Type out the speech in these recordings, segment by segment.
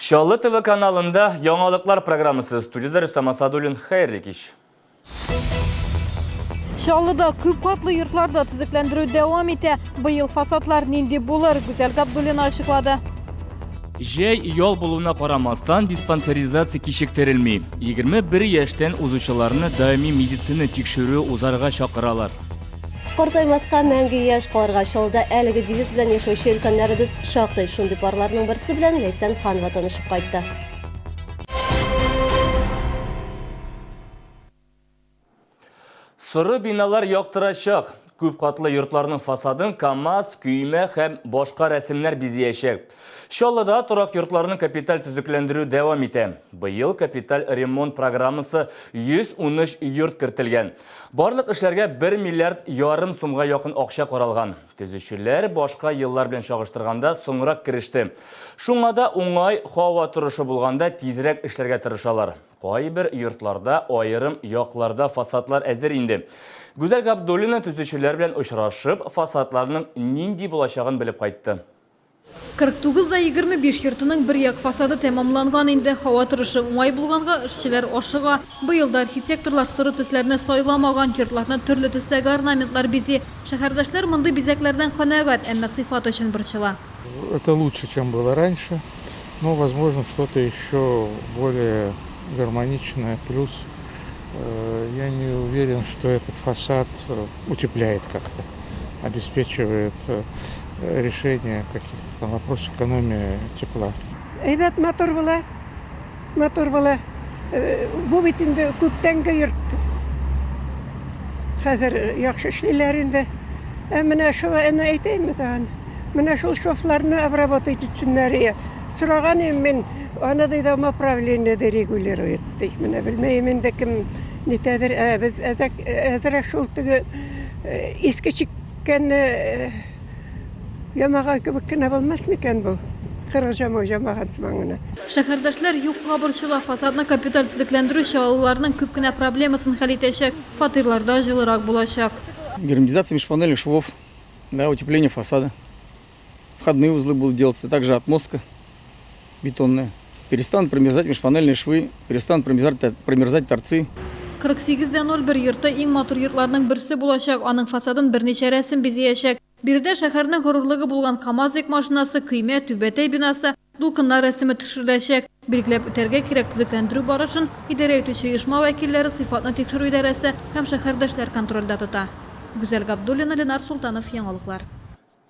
Чаллы ТВ каналында яңалыклар программасы студиядә Рөстәм Асадуллин. Хәерле кич. Чаллыда күп катлы йортларда төзекләндерү дәвам итә. Быел фасадлар нинди булыр, Гүзәл Габдуллина ачыклады. Җәй ял булуына карамастан, диспансеризация кичектерелми. 21 яшьтән узучыларны даими медицина тикшерүе узарга чакыралар. Картаймаска, мәңге яшь калырга Чаллыда әлеге девиз белән яшәүче өлкәннәребез шактый. Шундый парларның берсе белән Ләйсән Ханова танышып кайтты. Соры биналар яктырачак. Күп катлы йортларның фасадын КАМАЗ, көймә һәм башка рәсемнәр бизиячәк. Чаллыда торак йортларны капиталь төзекләндерү дәвам итә. Быел капиталь ремонт программасы 113 йорт кертелгән. Барлык эшләргә 1 миллиард ярым сумга якын акча каралган. Төзүчеләр башка еллар белән чагыштырганда соңрак кереште. Шуңа да уңай һава торышы булганда тизрәк эшләргә тырышалар. Кайбер йортларда аерым якларда фасадлар әзер инде. Гүзәл Габдуллина төзүчеләр белән очрашып, фасадларның нинди булачагын белеп кайтты. 49 да 25 йортының бер як фасады тәмамланган инде. Һава торышы уңай булганга, эшчеләр ашыга. Быел да архитекторлар соры төсләрне сайламаган, йортларны төрле төстәге орнаментлар бизи. Шәһәрдәшләр мондый бизәкләрдән канәгать, әмма сыйфат өчен борчыла. Это лучше, чем было раньше, но, возможно, что-то еще более гармоничное. Плюс я не уверен, что этот фасад утепляет как-то, обеспечивает решение каких-то там вопросов экономии тепла. Әйбәт, матур була, матур була. Бу бит инде күптәнге йорт. Хәзер яхшы эшлиләр инде. Ә менә шул әнә әйтәйме тагын? Менә шул шовларны обработать итсеннәр ие. Сораган идем мин, аны ди домоуправление ди регулирует ди. Менә белмәем инде кем нитәдер. Ә без әзәк әзрәк шул теге иске чиккәнне ямаган кебек кенә булмас микән бу? Кырык җамау җамаган сыман гына. Шәһәрдәшләр юкка борчыла, фасадны капиталь төзекләндерү чаллыларның күп кенә проблемасын хәл итәчәк, фатирларда җылырак булачак. Герметизация межпанельных швов, да, утепление фасада. Входные узлы будут делаться, также отмостка бетонная. Перестанут промерзать межпанельные швы, перестанут промерзать, промерзать торцы. 48 дә 01 йорты иң матур йортларның берсе булачак, аның фасадын берничә рәсем бизиячәк. Биредә шәһәрнең горурлыгы булган КАМАЗ йөк машинасы, көймә, түбәтәй бинасы, дулкыннар рәсеме төшереләчәк. Билгеләп үтәргә кирәк, төзекләндерү барышын идарә итүче оешма вәкилләре, сыйфатны тикшерү идарәсе һәм шәһәрдәшләр контрольдә тота. Гүзәл Габдуллина, Ленар Солтанов, Яңалыклар.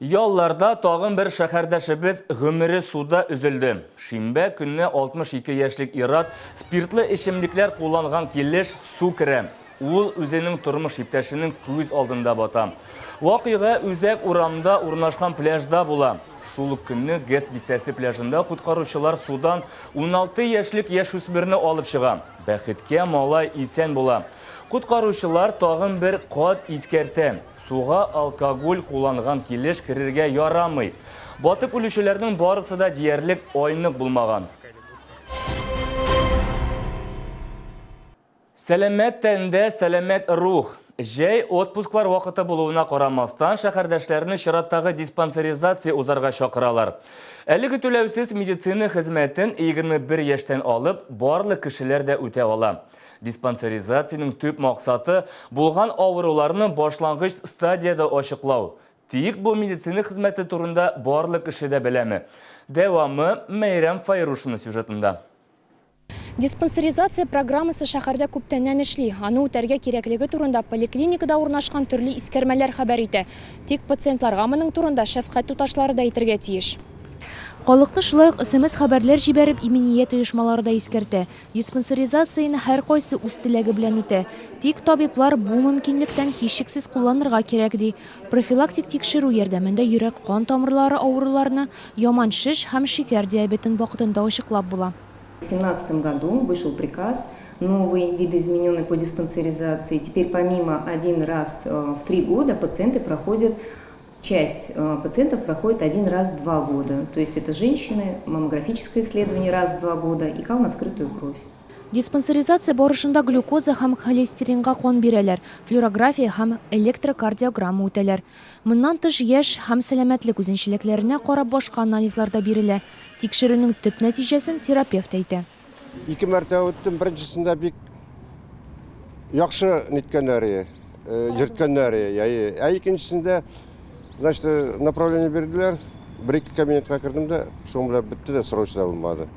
Ялларда тагын бер шәһәрдәшебез гомере суда өзелде. Шимбә көнне 62 яшьлек ир-ат спиртлы эчемлекләр кулланган килеш су керә. Ул үзенең тормыш иптәшенең күз алдында бата. Вакыйга үзәк урамда урнашкан пляжда була. Шул ук көнне ГЭС бистәсе пляжында коткаручылар судан 16 яшьлек яшүсмерне алып чыга. Бәхеткә, малай исән була. Коткаручылар тагын бер кат искәртә, суга алкоголь кулланган килеш керергә ярамый. Батып үлүчеләрнең барысы да диярлек айнык булмаган. Сәламәт тәндә сәламәт рух. Җәй отпусклар вакыты булуына карамастан, шәһәрдәшләрне чираттагы диспансеризация узарга чакыралар. Әлеге түләүсез медицина хезмәтен 21 яшьтән алып барлык кешеләр дә үтә ала. Диспансеризациянең төп максаты, булган авыруларны башлангыч стадиядә ачыклау. Тик бу медицина хезмәте турында барлык кеше дә беләме? Дәвамы Мәйрәм Файрушина сюжетында. Диспансеризация программасы шәһәрдә күптәннән эшли. Аны үтәргә кирәклеге турында поликлиникада урнашкан төрле искәрмәләр хәбәр итә. Тик пациентларга моның турында шәфкать туташлары да әйтергә тиеш. Халыкны шулай ук смс-хәбәрләр җибәреп иминият оешмалары да искәртә. Диспансеризацияне һәркайсы үз теләге белән үтә. Тик табиблар бу мөмкинлектән һичшиксез кулланырга кирәк, ди. Профилактик тикшерү ярдәмендә йөрәк-кан тамырлары авыруларны, яман шеш һәм шикәр диабетын вакытында ачыклап була. В семнадцатом году вышел приказ, новый, видоизмененный по диспансеризации. Теперь помимо один раз в три года пациенты проходят, часть пациентов проходит один раз в два года. То есть это женщины, маммографическое исследование раз в два года и кал на скрытую кровь. Диспансеризация барышында глюкоза һәм холестеринга кан бирәләр, флюорография һәм электрокардиограмма үтәләр. Моннан тыш, яшь һәм сәламәтлек үзенчәлекләренә карап башка анализлар да бирелә. Тикшерүнең төп нәтиҗәсен терапевт әйтә. Ике мәртәбә үттем. Беренчесендә бик яхшы ниткәннәр, йөрткәннәр. Ә икенчесендә, значит, направление бирделәр. Бер-ике кабинетка кердем дә, шуның белән бетте дә, сораучы да булмады.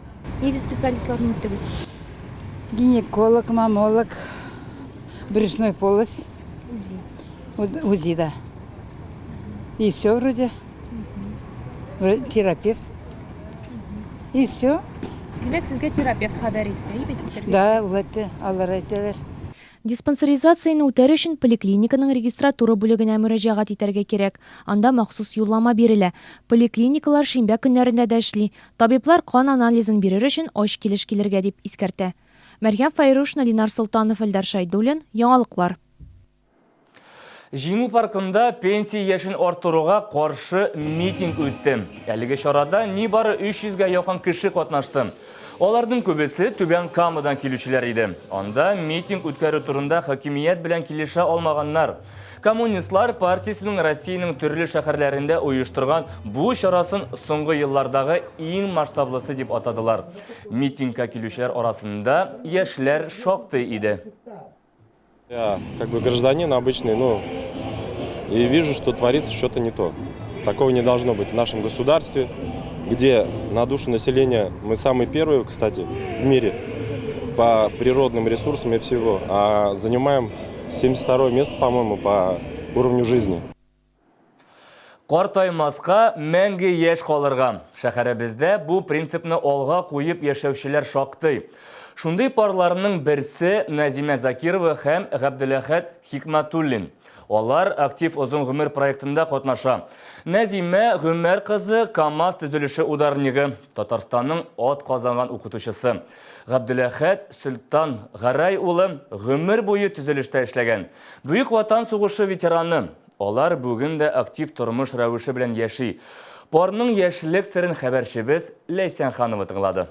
Нинди специалистларны үттегез? Гинеколог, маммолог, брюшной полость. УЗИ. УЗИ, да. И все вроде. Терапевт. И все. Димәк, сезгә терапевт хәбәр итте, бит үтәргә? Да, ул әйтте, алар әйтәләр. Диспансеризацияне үтәр өчен поликлиниканың регистратура бүлегенә мөрәҗәгать итәргә кирәк. Анда махсус юллама бирелә. Поликлиникалар шимбә көннәрендә дә эшли. Табиблар кан анализын бирер өчен ач килеш килергә дип искәртә. Мәрьям Фәйрушина, Линар Солтанов, Эльдар Шәйдуллин, Яңалыклар. Җиңү паркында пенсия яшен арттыруга каршы митинг үтте. Әлеге чарада нибары 300 гә якын кеше катнашты. Аларның күбесе Түбән Камадан килүчеләр иде. Анда митинг үткәрү турында хакимият белән килешә алмаганнар. Коммунистлар партиясенең Россиянең төрле шәһәрләрендә оештырган бу чарасын соңгы еллардагы иң масштаблысы дип атадылар. Митингка килүчеләр арасында яшьләр шактый иде. Я как бы гражданин обычный, ну, и вижу, что творится что-то не то. Такого не должно быть в нашем государстве, где на душу населения мы самые первые, кстати, в мире по природным ресурсам и всего, а занимаем 72 место, по-моему, по уровню жизни. Картаймаска, мәңге яшь калырга. Шәһәребездә бу принципны алга куеп яшәүчеләр шактый. Шундый парларның берсе Нәзимә Закирова һәм Габделәхәт Хикмәтуллин. Алар Актив озын гомер проектында катнаша. Нәзимә Гомәр кызы КАМАЗ төзелеше ударнигы, Татарстанның ат казанган укытучысы. Габделәхәт Сөлтан Гәрәй улы гомер буе төзелештә эшләгән. Бөек Ватан сугышы ветераны. Алар бүген дә актив тормыш рәвеше белән яши. Парның яшьлек серен хәбәрчебез Ләйсән Ханова тыңлады.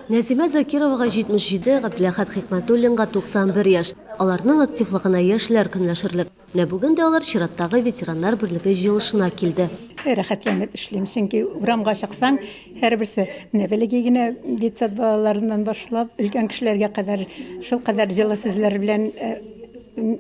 Нәзимә Закировага 77, Габделәхәт Хикмәтуллинга 91 яшь. Аларның активлыгына яшьләр көнләшерлек. Менә бүген дә алар чираттагы ветераннар берлеге җыелышына килде. Рәхәтләнеп эшлим, чөнки урамга чыксаң, һәрберсе, менә бәләкәй генә детсад балаларыннан башлап, өлкән кешеләргә кадәр шулкадәр җылы сүзләр белән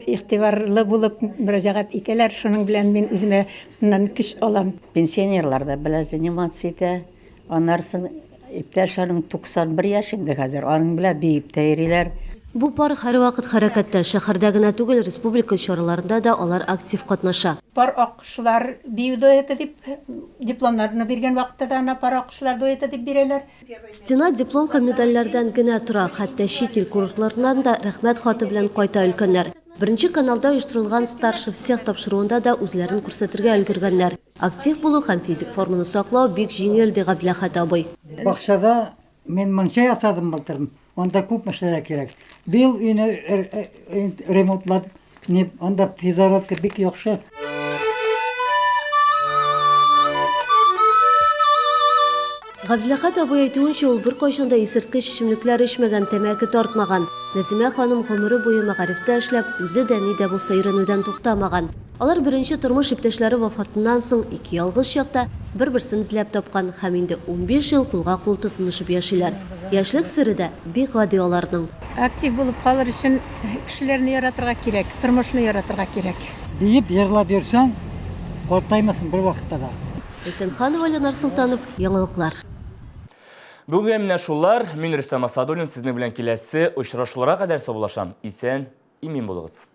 игътибарлы булып мөрәҗәгать итәләр, шуның белән мин үземә моннан көч алам. Пенсионерлар да белән заниматься итә. Аннары соң иптәш аның 91 яшь инде хәзер, аның белән биеп тә йөриләр. Бу пар һәрвакыт хәрәкәттә, шәһәрдә генә түгел, республика чараларында да алар актив катнаша. Пар аккошлар бию дуэты дип дипломнарны биргән вакытта да ана пар аккошлар дуэты дип бирәләр. Стена диплом һәм медальләрдән генә тора, хәтта чит ил курортларыннан да рәхмәт хаты белән кайта өлкәннәр. Беренче каналда оештырылган Старше всех тапшыруында да үзләрен күрсәтергә өлгергәннәр. Актив булу һәм физик форманы саклау бик җиңел, ди Габделәхәт абый. Бакчада мин мунча ясадым былтыр, анда күп эшләргә кирәк. Быел өйне ремонтлап, анда физзарядка бик яхшы. Габделәхәт абый әйтүенчә, ул беркайчан да исерткеч эчемлекләр эчмәгән, тәмәке тартмаган. Нәзимә ханым гомере буе мәгарифтә эшләп, үзе дә ни дә булса өйрәнүдән туктамаган. Алар беренче тормыш иптәшләре вафатыннан соң, ике ялгыз чакта, бер-берсен эзләп тапкан һәм инде 15 ел кулга-кул тотынышып яшиләр. Яшьлек сере дә бик гади аларның. Актив булып калыр өчен кешеләрне яратырга кирәк, тормышны яратырга кирәк. Биеп, җырлап йөрсәң, картаймассың бервакытта да. Әсәнханова, Ленар Солтанов, Яңалыклар. Бүгенгә менә шулар. Мин Рөстәм Асадуллин сезнең белән киләсе очрашуларга кадәр саубуллашам. Исән, имин булыгыз.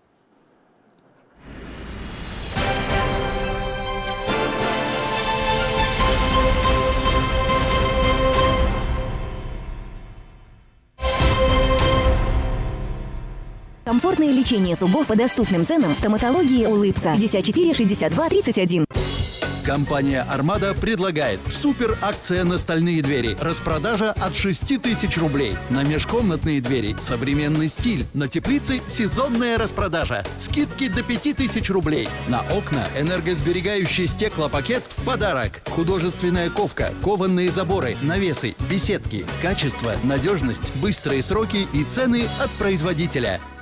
Комфортное лечение зубов по доступным ценам в стоматологии «Улыбка». 54 62 31. Компания «Армада» предлагает супер акция на стальные двери. Распродажа от 6 тысяч рублей. На межкомнатные двери современный стиль. На теплице сезонная распродажа. Скидки до 5 тысяч рублей. На окна энергосберегающий стеклопакет в подарок. Художественная ковка, кованные заборы, навесы, беседки. Качество, надежность, быстрые сроки и цены от производителя.